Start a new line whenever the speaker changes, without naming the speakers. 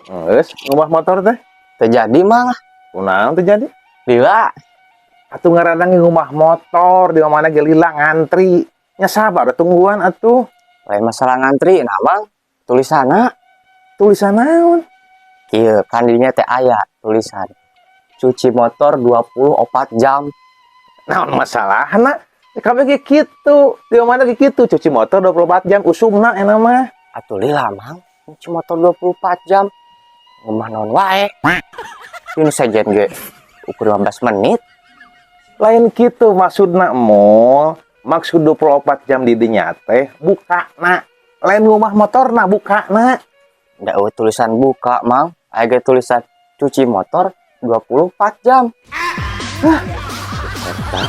Geus ngumbah motor teh?
Teu jadi, Mang.
Kunaon teu jadi?
Lila.
Atuh ngaranna ngumbah motor di mana ge lila ngantri. Nya sabar tungguan atuh.
Lain masalah ngantri, nah, Mang. Tulisanna.
Tulisan naon?
Kieu kan dinya teh aya tulisan. Cuci motor 24 jam.
Naon masalahna? Ya, kabeh ge kitu. Di mana ge kitu cuci motor 24 jam usumna eta mah.
Atuh lila, Mang. Cuci motor 24 jam. Ngumbah naon wae. Ini sejen ge ukur 15 menit.
Lain kitu maksudna, Mul. Maksud 24 jam di dinya teh bukana. Lain ngumbah motorna, bukana.
Nggak euweuh tulisan buka, Mang. Aya ge tulisan cuci motor 24 jam. Hah. Eta.